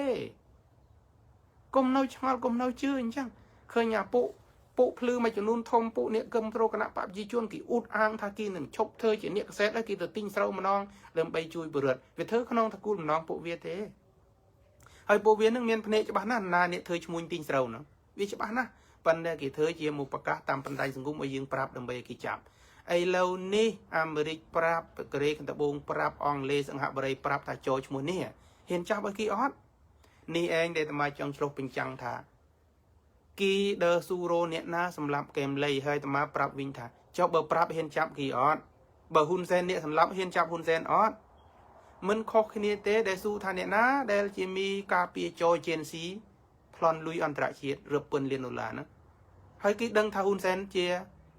កុំនៅឆ្ងល់កុំនៅជឿអញ្ចឹងឃើញអាពួកពួកភ្លឺមួយចំនួនធំពួកអ្នកគឹមត្រូគណៈបព្វជិជនគេអ៊ូតអាងថាគេនឹងឈប់ធ្វើជាអ្នកកសែតហើយគេទៅទិញស្រូវម្ដងដើម្បីជួយពលរដ្ឋវាធ្វើក្នុងតកូលម្ដងពួកវាទេហើយពួកវានឹងមានភ្នែកច្បាស់ណាស់ណាអ្នកធ្វើឈ្មួញទិញស្រូវហ្នឹងវាច្បាស់ណាស់ប៉ុន្តែគេធ្វើជាមុខប្រកាសតាមបណ្ដាញសង្គមឲ្យយើងប្រាប់ដើម្បីឲ្យគេចាប់ឥឡូវនេះអាមេរិកប្រាប់កូរ៉េខាងត្បូងប្រាប់អង់គ្លេសសង្ហបុរីប្រាប់ថាចូលឈ្មោះនេះហ៊ានចាប់ឲ្យគេអត់នេះឯងដែលអាត្មាចង់ឆ្លុះបញ្ចាំងថាគីដើស៊ូរ៉ូអ្នកណាសម្រាប់កែមលីហើយអាត្មាប្រាប់វិញថាចុះបើប្រាប់ហ៊ានចាប់គេអត់បើហ៊ុនសែនអ្នកសម្លាប់ហ៊ានចាប់ហ៊ុនសែនអត់មិនខុសគ្នាទេដែលស៊ូថាអ្នកណាដែលជាមីការពារចោជេនស៊ីប្លន់លុយអន្តរជាតិរាប់ពាន់លានដុល្លារហ្នឹងហើយគេដឹងថាហ៊ុនសែនជា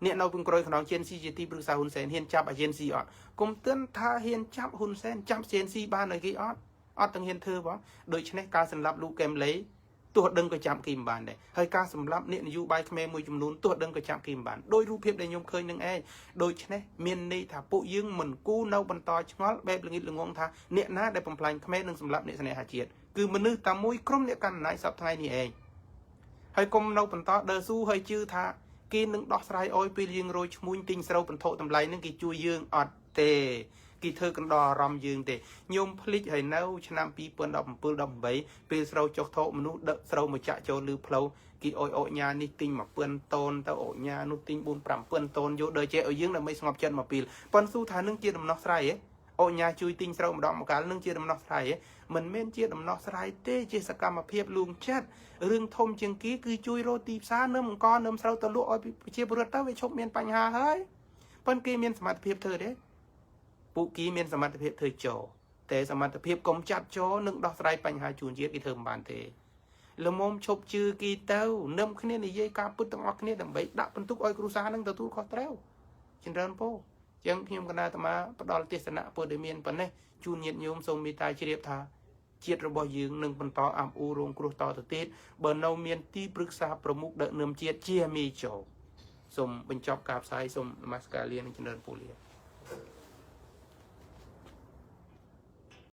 អ្នកនៅពីក្រោយខ្នងជេនស៊ីជាទីប្រឹក្សាហ៊ុនសែនហ៊ានចាប់អាជេនស៊ីអត់គុំទឿនថាហ៊ានចាប់ហ៊ុនសែនចាប់ជេនស៊ីបានឲ្យគេអត់អត់ទាំងហ៊ានធ្វើបងដូច្នេះការសម្លាប់លោកកែមលីទោះដឹងក៏ចាប់គេមិនបានដែរហើយការសម្លាប់អ្នកនយោបាយខ្មែរមួយចំនួនទោះដឹងក៏ចាប់គេមិនបានដោយរូបភាពដែលខ្ញុំឃើញនឹងឯងដូច្នេះមានន័យថាពួកយើងមិនគូនៅបន្តឆ្ងល់បែបល្ងិតល្ងងថាអ្នកណាដែលបំផ្លាញខ្មែរនិងសម្លាប់អ្នកស្នេហាជាតិគឺមនុស្សតែមួយក្រុមអ្នកកាន់អំណាចសប្តាហ៍ថ្ងៃនេះឯងហើយកុំនៅបន្តដើរស៊ូហើយជឿថាគេនឹងដោះស្រាយអោយពេលយើងរយឈ្មួញទិញស្រូវបន្ថុតម្លៃនឹងគេជួយយើងអត់ទេគេធ្វើកណ្ដោអារម្មណ៍យើងទេញោមភ្លេចហើយនៅឆ្នាំ2017 18ពេលស្រូវចុះថោកមនុស្សដឹកស្រូវមកចាក់ចូលលើផ្លូវគេអោយអុកញ៉ានេះទិញ1000តូនទៅអុកញ៉ានោះទិញ4 5000តូនយកដើរចេះឲ្យយើងដើម្បីស្ងប់ចិត្តមកពេលប៉ុន្តែស៊ូថានឹងជាដំណោះស្រាយហ៎អុកញ៉ាជួយទិញស្រូវម្ដងម្កាលនឹងជាដំណោះស្រាយហ៎មិនមែនជាដំណោះស្រាយទេជាសកម្មភាពលួងចិត្តរឿងធំជាងគេគឺជួយរកទីផ្សារនឹមអង្គនឹមស្រូវទៅលក់ឲ្យប្រជាពលរដ្ឋទៅវាឈប់មានបញ្ហាហើយប៉ុន្តែគេមានសមត្ថភាពធ្វើទេពួកគេមានសមត្ថភាពធ្វើចោតែសមត្ថភាពកុំចាត់ចោនឹងដោះស្រាយបញ្ហាជួនជាតិគេធ្វើមិនបានទេលមុំឈប់ជឿគេទៅនឹមគ្នានិយាយការពិតទាំងអស់គ្នាដើម្បីដាក់បន្ទុកឲ្យគ្រួសារនឹងទទួលខុសត្រូវចម្រើនពោចឹងខ្ញុំកណ្ដាលអាត្មាផ្ដល់ទេសនៈព័ត៌មានប៉ុណ្ណេះជូនញាតិញោមសូមមេត្តាជ្រាបថាជាតិរបស់យើងនឹងបន្តអាំអ៊ូរងគ្រោះតទៅទៀតបើនៅមានទីប្រឹក្សាប្រមុខដឹកនាំជាតិជាមេចោសូមបញ្ចប់ការផ្សាយសូមនមស្ការលានិងចម្រើនពរលា